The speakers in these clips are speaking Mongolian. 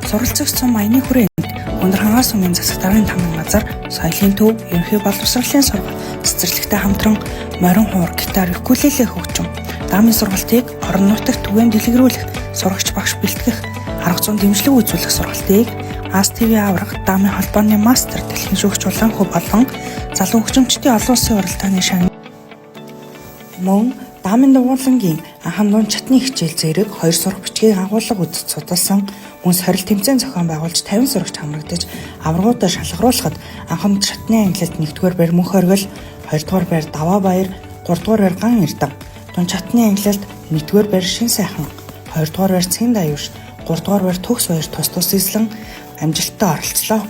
Суралцагч сум аяны хүрээнд Өндөр хангай сумын засаг даргын тамгын газар, соёлын төв, ерөнхий боловсролын сургалт, цэцэрлэгтэй хамтран морин хуур, гитар, укулеле хөгжим, даамын сургалтыг орон нутагт түгээн дэлгэрүүлэх, сурагч багш бэлтгэх, арга зүйн дэмжлэг үзүүлэх сургалтыг Аз ТВ аварга даамын холбооны мастер дэлхийн шүүгч Улаанхүү болон залуу хөгжимчдийн олон улсын уралдааны шагнал мөн даамын дугуулангийн анхан дунд чатны хичээл зэрэг 2 сурах бичгийг агуулга үзэж судалсан мөн сорил тэмцээн зохион байгуулж 50 сурагч хамрагдаж аваргуудаа шалгаруулахад анхан шатны ангилалд 1-р байр мөнх оргил, 2-р байр даваа баяр, 3-р байр ган эрдэн, дунд шатны ангилалд 1-р байр шин сайхан, 2-р байр цэн даюуш, 3-р байр төгс баяр тус тус эзлэн амжилттай оролцлоо.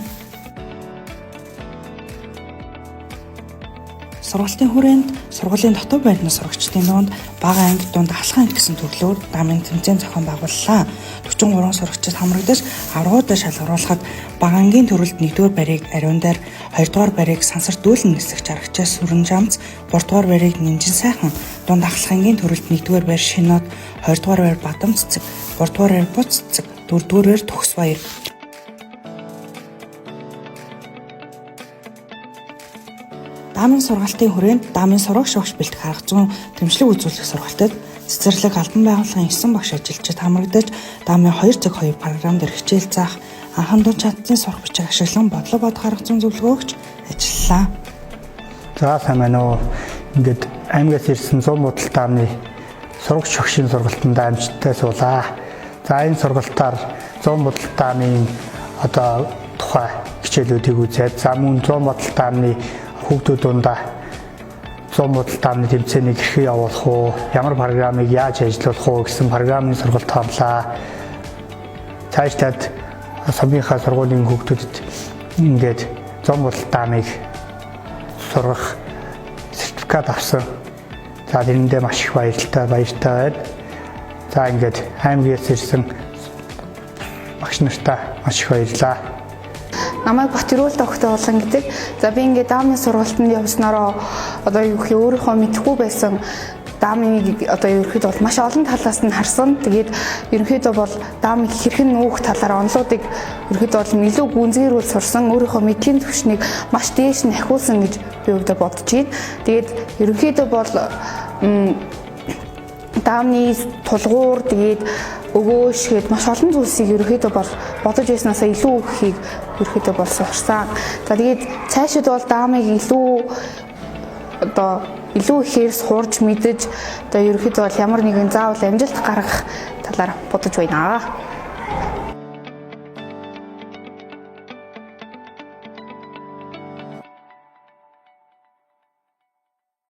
Сургалтын хүрээнд сургуулийн дотор байрны сурагчдын дунд бага анги, дунд ахлах анги гэсэн төрлөөр даамын тэмцээн зохион байгууллаа. 43 сурагчид хамрагдаж аваргуудаа шалгаруулахад бага ангийн төрөлд 1-р байрыг ариун дээр, 2-р байрыг сансар дүүлэн нисэгч арагчаа сүрэн жамц, 3-р байрыг нинжин сайхан, дунд ахлах ангийн төрөлд 1-р байр Шинод, 2-р байр Бадам цэцэг, 3-р байр Буц цэцэг, 4-р байр Төгс баяр. Даамын сургалтын хүрээнд даамын сурагч багш бэлтгэх арга зүйн дэмжлэг үзүүлэх сургалтад цэцэрлэг албан байгууллагын 9 багш ажилчид хамрагдаж даамын 2 цаг 2 програм дээр хичээл заах, анхан дунд чадсан сурах бичиг ашиглан бодлого бодох арга зүйн зөвлөгөө өгч ажиллалаа. За сайн байна уу. Ингээд аймгаас ирсэн 100 бодол даамны сурагч багшийн сургалтанд амжилттай суулаа. За энэ сургалтаар 100 бодол даамын одоо тухай хичээлүүдийг үзээд, за мөн 100 бодол даамны хүүхдүүд дундаа 100 бодол даамны тэмцээнийг хэрхэн явуулах уу, ямар програмыг яаж ажиллуулах уу гэсэн програмын сургалт авлаа. Цаашлаад сумынхаа сургуулийн хүүхдүүдэд ингээд 100 бодол даамыг сургах сертификат авсан. За тэрэндээ маш их баяртай байна. За ингээд аймгаас ирсэн багш нартаа маш их баярлалаа. Намайг Батөрөөл Тогтоолон гэдэг. За би ингээд даамны сургалтанд явснараа одоо юу гэх өөрийнхөө мэдэхгүй байсан даамыг одоо ерөнхийдөө бол маш олон талаас нь харсан. Тэгээд ерөнхийдөө бол даамыг хэрхэн нүүх талаар онлуудыг ерөнхийдөө бол илүү гүнзгийрүүл сурсан, өөрийнхөө мэдлийн түвшнийг маш дээш нь ахиулсан гэж би өвдө бодож байна. Тэгээд ерөнхийдөө бол даамны тулгуур, тэгээд өгөөш гээд маш олон зүйлсийг ерөнхийдөө бол бодож байснаасаа илүү ихийг ерөнхийдөө бол сурсан. За тэгээд цаашид бол даамыг илүү одоо илүү ихээр сурж мэдэж одоо ерөнхийдөө бол ямар нэгэн заавал амжилт гаргах талаар бодож байна.